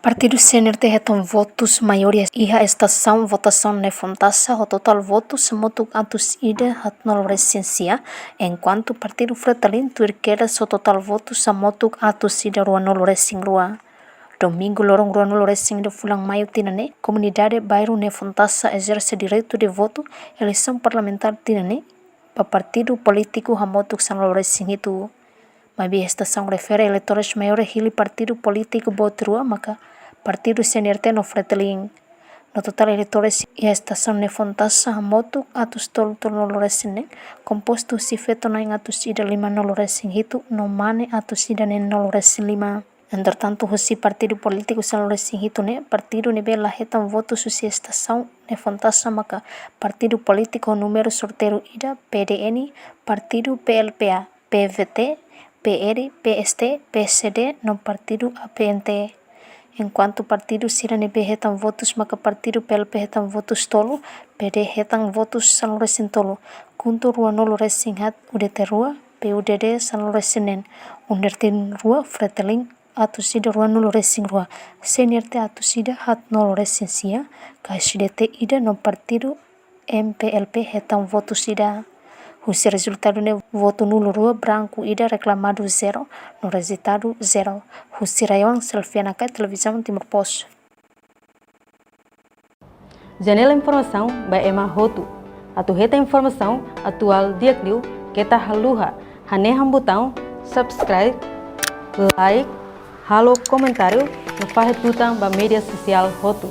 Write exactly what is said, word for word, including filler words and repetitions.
Partidu C N R T hetan votus maioria iha estasaun votasaun ne'e FONTASA ho totál votus hamutuk atus ida haat nulu resin sia, enkuantu partidu FRETILIN tuir kedas ho totál votus hamutuk atus ida rua nulu resin rua. Domingu loron rua nulu resin ida fulan Maiu tinan ne'e, komunidade bairru ne'e FONTASA ezerse direitu de votu eleisaun parlamentár tinan ne'e ba partidu polítiku hamutuk sanulu resin hitu. Maibé estasaun refere eleitores maiór hili partidu polítiku boot rua maka partidu C N R T no FRETILIN. No totál eleitores iha estasaun ne'e FONTASA hamutuk atus tolu tolu nulu resin neen, kompostu husi feto na'in atus ida lima nulu resin hitu no mane atus ida neen nulu resin lima. Entretantu, husi partidu polítiku sanulu resin hitu ne'e, partidu ne'ebé la hetan votus husi estasaun ne'e FONTASA maka partidu polítiku númeru sorteiru ida, P D N, partidu P L P A, P V T, P R, P S T, P C D no partidu A P N T. Enkuantu partidu sira ne'ebé hetan votus maka partidu P L P hetan votus tolu, P D hetan votus sanulu resin tolu, KHUNTO rua nulu resin haat, U D T rua, P U D D sanulu resin neen, UNIRTIN rua, FRETILIN atus ida rua nulu resin rua, C N R T atus ida haat nulu resin sia, K S D T ida no partidu M P L P hetan votus ida. Husi rezultadu ne'e votu nulu rua, branku ida, reklamadu zero, no rejeitadu zero. Husi RAEOA, Selviana Kai, Televizaun Timor Post. Janela informasaun ba ema hotu. Atu hetan informasaun atuál di'ak liu keta haluha hanehan butaun subscribe, like, halo komentáriu no fahe tutan ba média sosiál hotu.